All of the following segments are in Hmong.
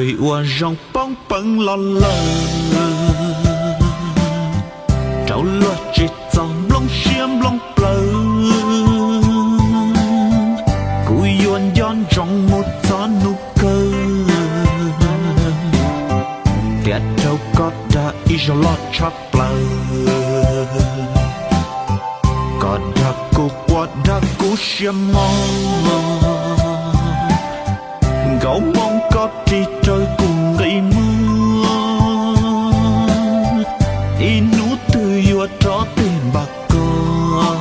Twb ua zoo poob peev los lawm, rau luag tsis txog nplooj siab nplooj plawv. Kuv yuav nco ntsoov mus txog hnub kawg, thiab rau koj dag ib zaug loj tshaj plaws. Koj dag kuv quaj dag kuv siab mog, nkaus moo koj ris raws kuv nqi muag, ib hnub twg yuav rov tig npaj koj.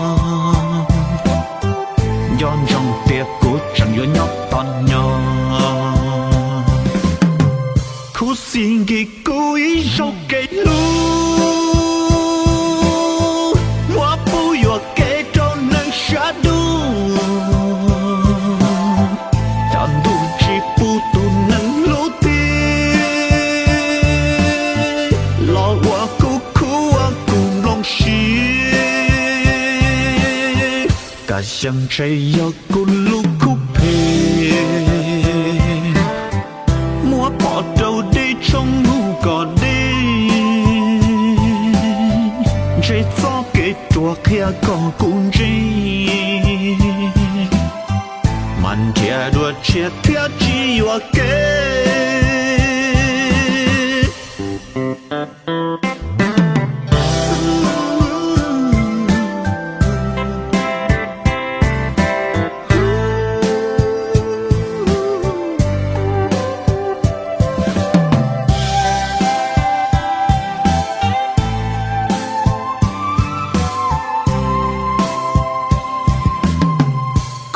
Nco ntsoov tias kuv tseem yuav nyob tos nyo, khuv xim nkim kuv ib zaug kev hlub, muab pub yuam kev rau neeg sab ntuj, cov ntuj tsis pub tus neeg hlub tiag, los ua kuv khuv ua kuv nplooj siab. Kam xyeej ntshe yog kuv lub khuv phem, muab pov rau deb tshoob mus kom deb, ntshe txoj kev ruam qhia kom kuv ntse, mas nrhiav dua tshiab thiab tsis yuam kev.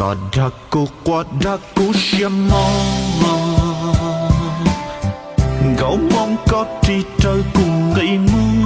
Koj dag kuv quaj dag kuv siab mog, nkaus moo koj ris raws kuv nqi muag,